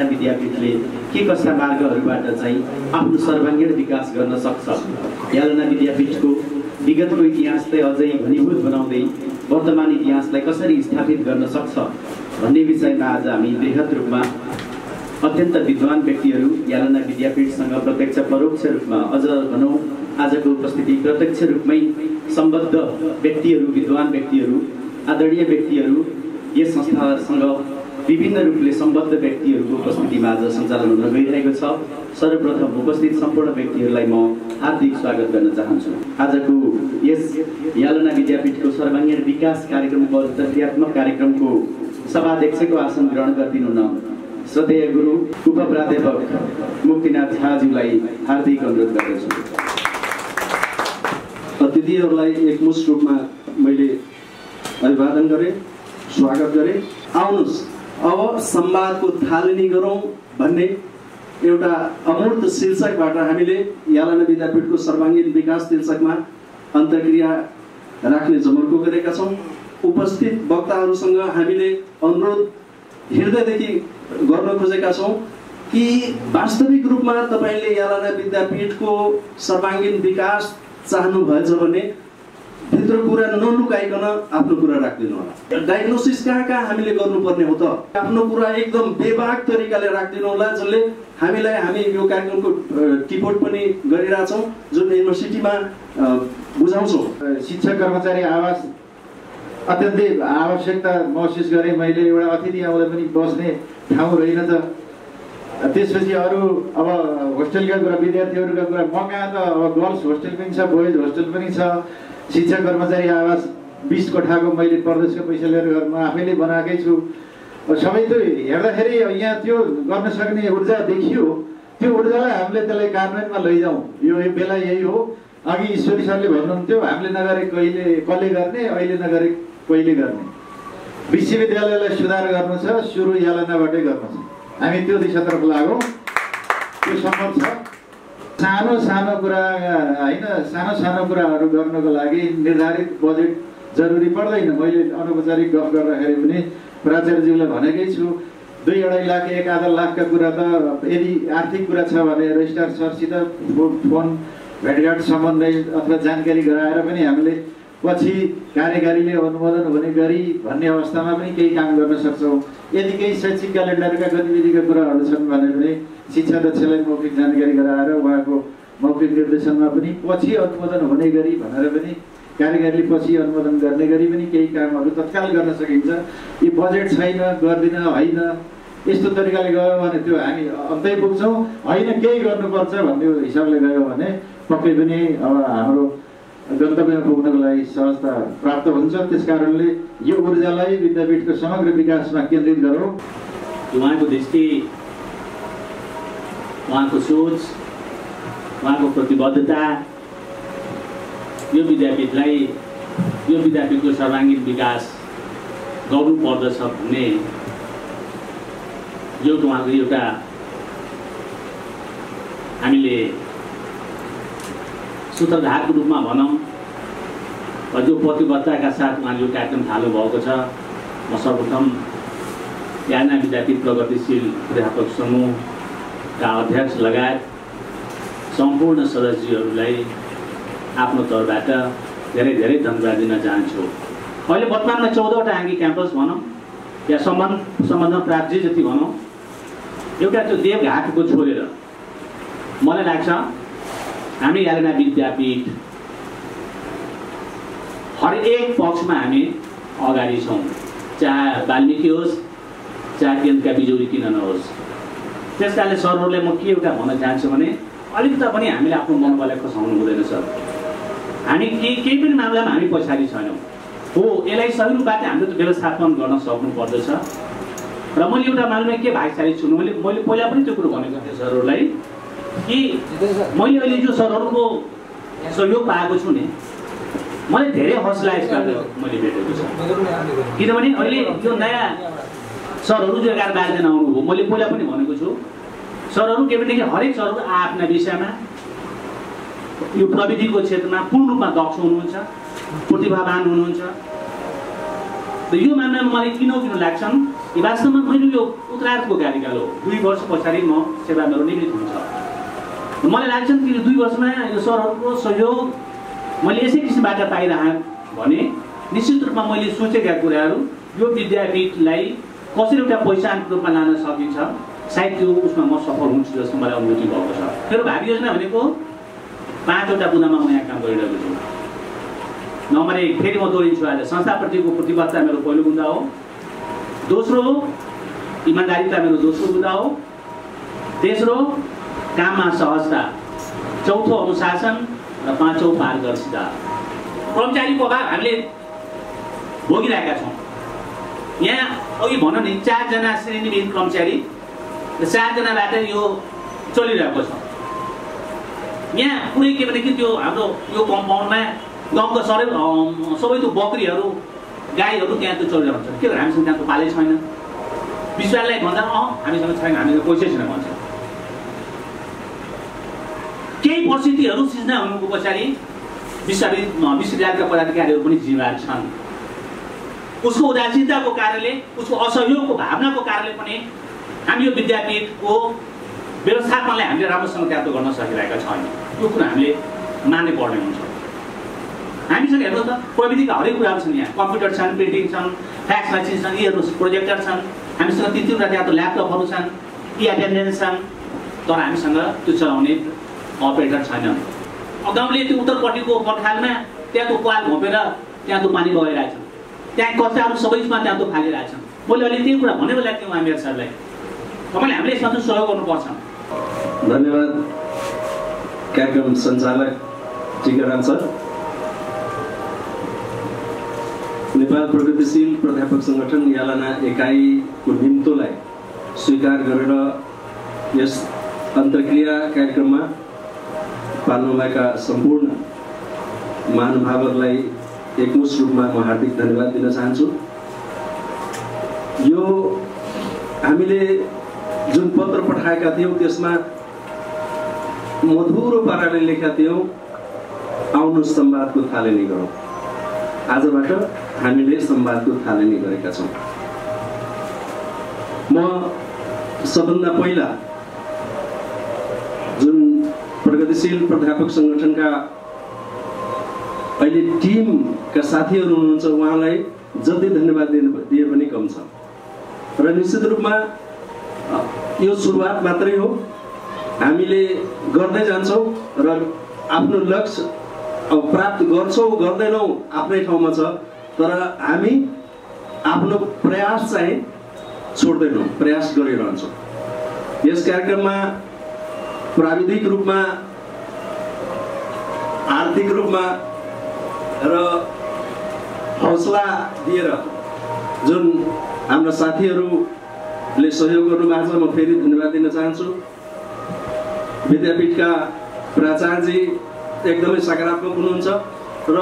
विद्यापीठले के कस्ता मार्गहरूबाट चाहिँ आफ्नो सर्वाङ्गीण विकास गर्न सक्छ, यालना विद्यापीठको विगतको इतिहासलाई अझै घनीभूत बनाउँदै वर्तमान इतिहासलाई कसरी स्थापित गर्न सक्छ भन्ने विषयमा आज हामी बृहत रूपमा अत्यन्त विद्वान व्यक्तिहरू यालना विद्यापीठसँग प्रत्यक्ष परोक्ष रूपमा अझ भनौँ आजको उपस्थिति प्रत्यक्ष रूपमै सम्बद्ध व्यक्तिहरू, विद्वान व्यक्तिहरू, आदरणीय व्यक्तिहरू, यस संस्थासँग विभिन्न रूपले सम्बद्ध व्यक्तिहरूको उपस्थितिमा आज सञ्चालन हुन गइरहेको छ। सर्वप्रथम उपस्थित सम्पूर्ण व्यक्तिहरूलाई म हार्दिक स्वागत गर्न चाहन्छु। आजको यस यालना विद्यापीठको सर्वाङ्गीण विकास कार्यक्रमको अन्तर्क्रियात्मक कार्यक्रमको सभाध्यक्षको आसन ग्रहण गरिदिनु न श्रद्धेय गुरु उप प्राध्यापक मुक्तिनाथ झाज्यूलाई हार्दिक अनुरोध गर्दछु। अतिथिहरूलाई एकमुष्ट रूपमा मैले अभिवादन गरेँ, स्वागत गरेँ। आउनुहोस् अब संवादको थालनी गरौँ भन्ने एउटा अमूर्त शीर्षकबाट हामीले यालना विद्यापीठको सर्वाङ्गीण विकास शीर्षकमा अन्तर्क्रिया राख्ने जमर्को गरेका छौँ। उपस्थित वक्ताहरूसँग हामीले अनुरोध हृदयदेखि गर्न खोजेका छौँ कि वास्तविक रूपमा तपाईँले यालना विद्यापीठको सर्वाङ्गीण विकास चाहनुभएछ भने भित्र कुरा नलुकाइकन आफ्नो कुरा राखिदिनु होला। डायग्नोसिस कहाँ हामीले गर्नुपर्ने हो त आफ्नो कुरा एकदम बेबाक तरिकाले राखिदिनु होला, जसले हामी यो कार्यक्रमको टिपोट पनि गरिरहेछौँ, जुन युनिभर्सिटीमा बुझाउँछौँ। शिक्षक कर्मचारी आवास अत्यन्तै आवश्यकता महसुस गरेँ मैले। एउटा अतिथि आउँदा पनि बस्ने ठाउँ रहेन त, त्यसपछि अरू अब होस्टेलका कुरा, विद्यार्थीहरूका कुरा, म कहाँ त अब गर्ल्स होस्टेल पनि छ, बोइज होस्टेल पनि छ। शिक्षक कर्मचारी आवास 20 कोठाको मैले प्रदेशको पैसा लिएर म आफैले बनाएकै छु। सबै त्यो हेर्दाखेरि यहाँ त्यो गर्न सक्ने ऊर्जा देखियो। त्यो ऊर्जालाई हामीले त्यसलाई कार्यान्वयनमा लैजाउँ, यो बेला यही हो। अघि ईश्वरी सरले भन्नुहुन्थ्यो हामीले नगरे कसले गर्ने, अहिले नगरे कहिले गर्ने। विश्वविद्यालयलाई सुधार गर्नु छ, सुरु यालनाबाटै गर्नु छ। हामी त्यो दिशातर्फ लागौँ, त्यो सम्भव छ। सानो कुरा होइन, सानो कुराहरू गर्नको लागि निर्धारित बजेट जरुरी पर्दैन। मैले अनौपचारिक गफ गर्दाखेरि पनि प्राचार्यज्यूलाई भनेकै छु, 2-2.5 लाख 1.5 लाखका कुरा त यदि आर्थिक कुरा छ भने रजिस्ट्रार सरसित फोन भेटघाट सम्बन्धी अथवा जानकारी गराएर पनि हामीले पछि कार्यकारीले अनुमोदन हुने गरी भन्ने अवस्थामा पनि केही काम गर्न सक्छौँ। यदि केही शैक्षिक क्यालेन्डरका गतिविधिका कुराहरू छन् भने पनि शिक्षा दक्षलाई मौखिक जानकारी गराएर उहाँको मौखिक निर्देशनमा पनि पछि अनुमोदन हुने गरी भनेर पनि कार्यकारीले पछि अनुमोदन गर्ने गरी पनि केही कामहरू तत्काल गर्न सकिन्छ। यी बजेट छैन, गर्दिन, होइन, यस्तो तरिकाले गयो भने त्यो हामी अन्तै पुग्छौँ। होइन केही गर्नुपर्छ भन्ने हिसाबले गयो भने पक्कै पनि अब हाम्रो गन्तव्यमा पुग्नको लागि सहजता प्राप्त हुन्छ। त्यसकारणले यो ऊर्जालाई विद्यापीठको समग्र विकासमा केन्द्रित गरौँ। उहाँको दृष्टि, उहाँको सोच, उहाँको प्रतिबद्धता यो विद्यापीठको सर्वाङ्गीण विकास गर्नु पर्दछ भन्ने यो उहाँको एउटा हामीले सूत्रधारको रूपमा भनौँ जो प्रतिबद्धताका साथ उहाँले यो कार्यक्रम थाल्नु भएको छ। म सर्वप्रथम यालना विद्यापीठ प्रगतिशील अध्यापक समूहका अध्यक्ष लगायत सम्पूर्ण सदस्यहरूलाई आफ्नो तर्फबाट धेरै धेरै धन्यवाद दिन चाहन्छु। अहिले वर्तमानमा 14वटा आङ्गी क्याम्पस भनौँ या सम्बन्धमा प्राप्ति जति भनौँ, एउटा त्यो देवघाटको छोडेर मलाई लाग्छ हामी यालना विद्यापीठ हरेक पक्षमा हामी अगाडि छौँ, चाहे वाल्मिकी होस्, चाहे केन्द्रका बिजौरी किन नहोस्। त्यस कारणले सरहरूले म के एउटा भन्न चाहन्छु भने अलिकति पनि हामीले आफ्नो मनोबललाई खसाउनु हुँदैन सर। हामी केही पनि मामलामा हामी पछाडि छैनौँ। हो, यसलाई सही रूपबाट हामीले त व्यवस्थापन गर्न सक्नु पर्दछ। र मैले एउटा मामलामा के भागशाली छु, मैले पहिला पनि त्यो कुरो भनेको थिएँ सरहरूलाई कि मैले अहिले जो सरहरूको सहयोग पाएको छु नि, मलाई धेरै हौसला यसबाट मैले भेटेको छु। किनभने अहिले यो नयाँ सरहरू जो 11-12 जना आउनुभयो, मैले पहिला पनि भनेको छु सरहरू के भनेदेखि हरेक सरहरू आफ्ना विषयमा यो प्रविधिको क्षेत्रमा पूर्ण रूपमा दक्ष हुनुहुन्छ, प्रतिभावान हुनुहुन्छ। यो मामलामा मलाई किन लाग्छन् वास्तवमा मैले यो उत्तरार्धको कार्यकाल हो। 2 वर्ष पछाडि म सेवा मेरो निवृत्त हुन्छ। मलाई लाग्छ कि 2 वर्षमा यो सरहरूको सहयोग मैले यसै किसिमबाट पाइरहेँ भने निश्चित रूपमा मैले सोचेका कुराहरू यो विद्यापीठलाई कसरी एउटा पहिचानको रूपमा लान सकिन्छ, सायद त्यो उसमा म सफल हुन्छु जस्तो मलाई अनुभूति भएको छ। मेरो भावी योजना भनेको 5वटा बुँदामा म यहाँ काम गरिरहेको छु। नम्बर 1 फेरि म दोहोरिन्छु आज, संस्थाप्रतिको प्रतिबद्धता मेरो पहिलो बुँदा हो। दोस्रो इमान्दारिता मेरो दोस्रो बुँदा हो। तेस्रो काममा सहजता। चौथो अनुशासन र 5औं पारदर्शिता। कर्मचारीको अभाव हामीले भोगिरहेका छौँ। यहाँ अघि भनौँ नि 4 जना श्रेणीविहीन कर्मचारी र 4 जनाबाट यो चलिरहेको छ। यहाँ पुरै के भने कि त्यो हाम्रो यो कम्पाउन्डमा गाउँका सबै त्यो बकरीहरू गाईहरू त्यहाँ त्यो चलिरहेको छ। के हामीसँग त्यहाँ त पालै छैन। विश्वविद्यालय भन्दा हामीसँग छैन, हामीसँग पैसै छैन भन्छ। केही परिस्थितिहरू सिर्जना हुनुको पछाडि विश्वविद्यालयका पदाधिकारीहरू पनि जिम्मेवार छन्। उसको उदासीनताको कारणले, उसको असहयोगको भावनाको कारणले पनि हामी यो विद्यापीठको व्यवस्थापनलाई हामीले राम्रोसँग प्राप्त गर्न सकिरहेका छैनौँ। यो कुरा हामीले मान्नै पर्ने हुन्छ। हामीसँग हेर्नु त प्रविधिका हरेक कुराहरू छन्। यहाँ कम्प्युटर छन्, प्रिन्टिङ छन्, फ्याक्स मसिन छन्, यीहरू प्रोजेक्टर छन्। हामीसँग 3-3वटा त्यहाँ त ल्यापटपहरू छन्, एटेन्डेन्स छन्, तर हामीसँग त्यो चलाउने अपरेटर छैन। गाउँले त्यो उत्तरपट्टिको पर्खालमा त्यहाँ त्यो पाल घोपेर त्यहाँ त्यो पानी बगाइरहेछ। त्यहाँ कच्चाहरू सबैमा त्यहाँ त्यो फालिरहेछ। मैले अहिले त्यही कुरा भनेको लाग्थ्यो उहाँहरू सरलाई, तपाईँले हामीले यसमा चाहिँ सहयोग गर्नुपर्छ। धन्यवाद कार्यक्रम सञ्चालक टिकाराम सर। नेपाल प्रगतिशील प्राध्यापक सङ्गठन यालना एकाइको निम्तोलाई स्वीकार गरेर यस अन्तर्क्रिया कार्यक्रममा पाल्नुभएका सम्पूर्ण महानुभावहरूलाई एकमुष्ट रूपमा म हार्दिक धन्यवाद दिन चाहन्छु। यो हामीले जुन पत्र पठाएका थियौँ त्यसमा मधुरो पाराले लेखेका थियौँ, आउनुहोस् संवादको थालनी गरौँ। आजबाट हामीले संवादको थालनी गरेका छौँ। म सबभन्दा पहिला जुन प्रगतिशील प्राध्यापक सङ्गठनका अहिले टिमका साथीहरू हुनुहुन्छ उहाँलाई जति धन्यवाद दिए पनि कम छ। र निश्चित रूपमा यो सुरुवात मात्रै हो। हामीले गर्दै जान्छौँ र आफ्नो लक्ष्य प्राप्त गर्छौँ गर्दैनौँ आफ्नै ठाउँमा छ, तर हामी आफ्नो प्रयास चाहिँ छोड्दैनौँ, प्रयास गरिरहन्छौँ। यस कार्यक्रममा प्राविधिक रूपमा, आर्थिक रूपमा र हौसला दिएर जुन हाम्रा साथीहरूले सहयोग गर्नुभएको छ, म फेरि धन्यवाद दिन चाहन्छु। विद्यापीठका प्राचार्यजी एकदमै सकारात्मक हुनुहुन्छ र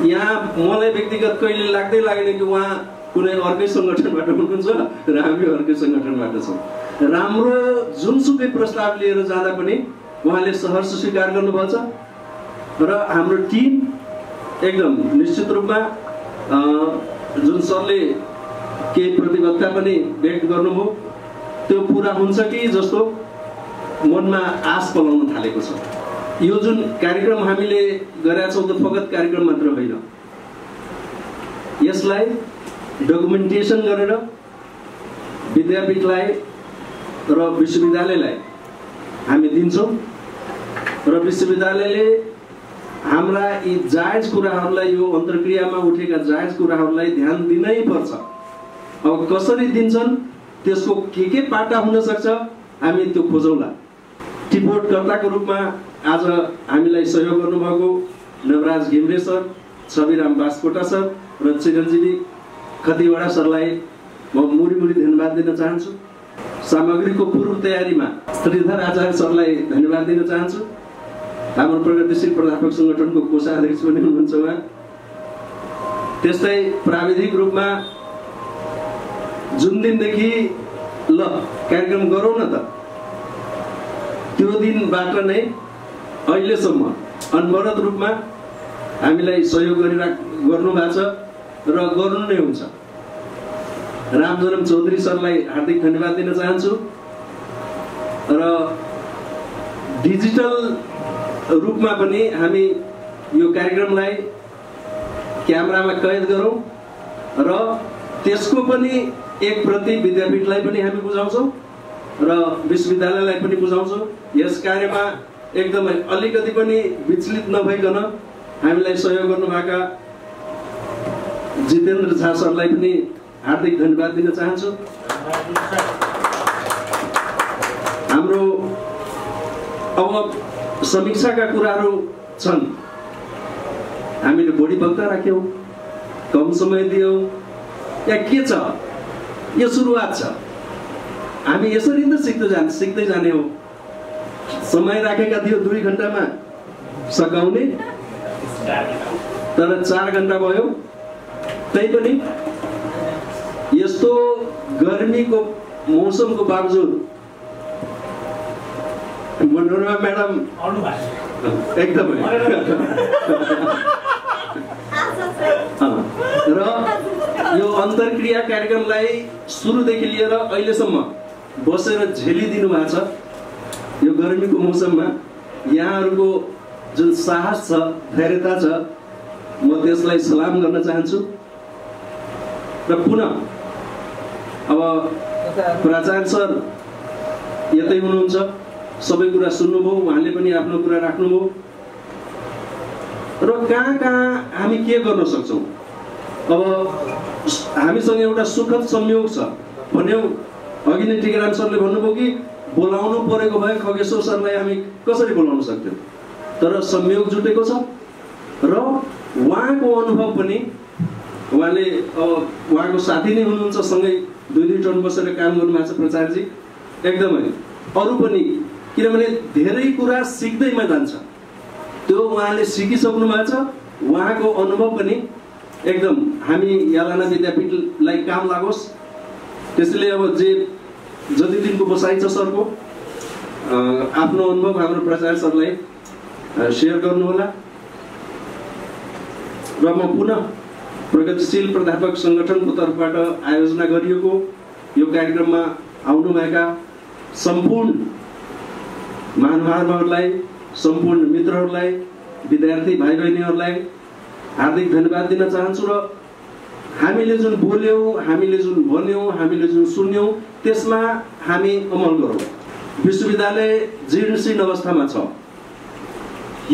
यहाँ मलाई व्यक्तिगत कहिले लाग्दै लागेन कि उहाँ कुनै अर्कै सङ्गठनबाट हुनुहुन्छ र हामी अर्कै सङ्गठनबाट छौँ। राम्रो जुनसुकै प्रस्ताव लिएर जाँदा पनि उहाँले सहर्ष स्वीकार गर्नुभएको छ र हाम्रो टिम एकदम निश्चित रूपमा जुन सरले केही प्रतिबद्धता पनि व्यक्त गर्नुभयो त्यो पुरा हुन्छ कि जस्तो मनमा आश पलाउन थालेको छ। यो जुन कार्यक्रम हामीले गरेका छौँ त फगत कार्यक्रम मात्र होइन, यसलाई डकुमेन्टेसन गरेर विद्यापीठलाई र विश्वविद्यालयलाई हामी दिन्छौँ र विश्वविद्यालयले हाम्रा यी जायज कुराहरूलाई, यो अन्तर्क्रियामा उठेका जायज कुराहरूलाई ध्यान दिनै पर्छ। अब कसरी दिन्छन्, त्यसको के पाटा हुन सक्छ, हामी त्यो खोजौँला। टिपोटकर्ताको रूपमा आज हामीलाई सहयोग गर्नुभएको नवराज घिम्रे सर, छविराम बास्कोटा सर र चिरञ्जीवी खतिवडा सरलाई म मुरी धन्यवाद दिन चाहन्छु। सामग्रीको पूर्व तयारीमा श्रीधर आचार्य सरलाई धन्यवाद दिन चाहन्छु। हाम्रो प्रगतिशील प्राध्यापक सङ्गठनको कोषाध्यक्ष पनि हुनुहुन्छ उहाँ। त्यस्तै प्राविधिक रूपमा जुन दिनदेखि ल कार्यक्रम गरौँ न त, त्यो दिनबाट नै अहिलेसम्म अनवरत रूपमा हामीलाई सहयोग गर्नु भएको छ र गर्नु नै हुन्छ। रामजनम चौधरी सरलाई हार्दिक धन्यवाद दिन चाहन्छु र डिजिटल रूपमा पनि हामी यो कार्यक्रमलाई क्यामेरामा कैद गरौँ र त्यसको पनि एक प्रति विद्यापीठलाई पनि हामी बुझाउँछौँ र विश्वविद्यालयलाई पनि बुझाउँछौँ। यस कार्यमा एकदमै अलिकति पनि विचलित नभइकन हामीलाई सहयोग गर्नुभएका जितेन्द्र झा सरलाई पनि हार्दिक धन्यवाद दिन चाहन्छु। हाम्रो अब समीक्षाका कुराहरू छन्। हामीले बढी वक्ता राख्यौँ, कम समय दियौँ, या के छ? यो सुरुवात छ। हामी यसरी नै सिक्दै जाने हो। समय राखेका थियो 2 घण्टामा सकाउने, तर 4 घण्टा भयो। त्यही पनि यस्तो गर्मीको मौसमको बावजुद मनोरमा म्याडम एकदमै र यो अन्तर्क्रिया कार्यक्रमलाई सुरुदेखि लिएर अहिलेसम्म बसेर झेलिदिनु भएको छ। यो गर्मीको मौसममा यहाँहरूको जुन साहस छ, धैर्यता छ, म त्यसलाई सलाम गर्न चाहन्छु। र पुनः अब प्राचार्य सर यतै हुनुहुन्छ, सबै कुरा सुन्नुभयो, उहाँले पनि आफ्नो कुरा राख्नुभयो। र कहाँ कहाँ हामी के गर्न सक्छौँ? अब हामीसँग एउटा सुखद संयोग छ भन्यौ। अघि नै टिकाराम सरले भन्नुभयो कि बोलाउनु परेको भए खगेश्वर सरलाई हामी कसरी बोलाउन सक्थ्यौँ, तर संयोग जुटेको छ। र उहाँको अनुभव पनि, उहाँले अब उहाँको साथी नै हुनुहुन्छ, सँगै 2 टर्म बसेर काम गर्नुभएको छ प्राचार्यजी। एकदमै अरू पनि, किनभने धेरै कुरा सिक्दैमा जान्छ, त्यो उहाँले सिकिसक्नु भएको छ। उहाँको अनुभव पनि एकदम हामी यालाना विद्यापीठलाई काम लागोस्। त्यसैले अब जति दिनको बसाइ छ सरको, आफ्नो अनुभव हाम्रो प्राचार्य सरलाई सेयर गर्नुहोला। र म पुनः प्रगतिशील प्राध्यापक सङ्गठनको तर्फबाट आयोजना गरिएको यो कार्यक्रममा आउनुभएका सम्पूर्ण महानुभावहरूलाई, सम्पूर्ण मित्रहरूलाई, विद्यार्थी भाइ बहिनीहरूलाई हार्दिक धन्यवाद दिन चाहन्छु। र हामीले जुन बोल्यौँ, हामीले जुन भन्यौँ, हामीले जुन सुन्यौँ, त्यसमा हामी अमल गरौँ। विश्वविद्यालय जीर्णशीर्ण अवस्थामा छ।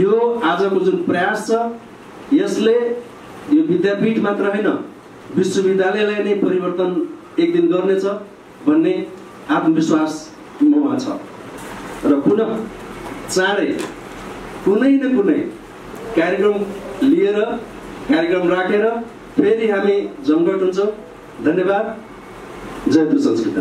यो आजको जुन प्रयास छ, यसले यो विद्यापीठ मात्र होइन, विश्वविद्यालयलाई नै परिवर्तन एक दिन गर्नेछ भन्ने आत्मविश्वास ममा छ। र पुनः चाँडै कुनै न कुनै कार्यक्रम लिएर, कार्यक्रम राखेर फेरि हामी जमघट हुन्छौँ। धन्यवाद। जय संस्कृत।